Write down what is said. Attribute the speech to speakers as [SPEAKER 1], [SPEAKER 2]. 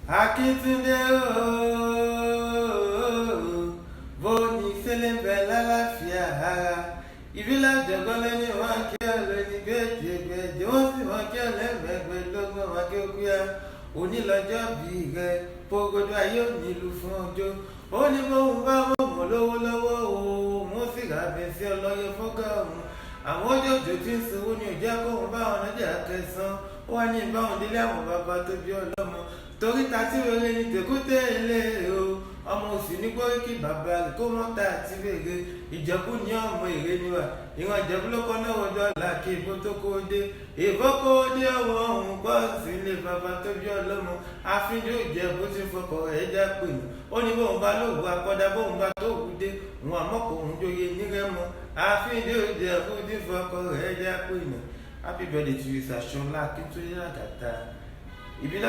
[SPEAKER 1] Akíntúndé ooo, bó ní sẹ́lẹ̀mbẹ̀ lálàáfíà ara. Ìbílẹ̀ àjọ̀gbọ́n lẹ́ni wọn kí ọ lóní gbèjègbèjè, wọ́n sì wọn kí ọ lẹ́gbẹ̀gbẹ̀lógún, wọn kí ó kúyà. Onílọ́jọ́ bí rẹ̀ pogodo ayé òní ìlú fún ọjọ́. Ó ní bóun bá mọ̀mọ́ lówó lọ́wọ́ o, wọ́n sì rà bẹ́ẹ̀ sí ọlọ́yẹ fọ́gà òun. Àwọn òjòjò tí ń sanwó ní òjá kóun bá wọn lọ́jà kẹsàn-án. Ó wá ní ìbáwọn délé àwọn bàbá tó bí ọlọ́mọ. Torí ta tí wèrè ní tèkúté ilé o. Ọmọ òsì ní gbóríkì bàbá rẹ̀ kó mọ́ ta àti wèrè. Ìjẹ̀bú ní ọmọ èrè ni wà. Ìran Ìjẹ̀bú ló kọ́ náà wọjọ́ ọ̀la kí ìbò tó kó dé. Ìbò kó dé ọwọ́ òun pọ̀ sí ilé bàbá tó bí ọlọ́mọ. Àfínjú Ìjẹ̀bú ti fọkọ̀ rẹ̀ já pè ní. Ó ní bóun bá lóògùn akọ́dá, bóun bá tó wù dé. Òun àmọ́ kò ń joyè nírẹ́mọ. Àfínjú Ìjẹ̀bú ti fọkọ̀ rẹ̀ já pè ní. Happy birthday to you, Sir Ṣọlá Akíntúndé Lagata. Ìbílẹ̀.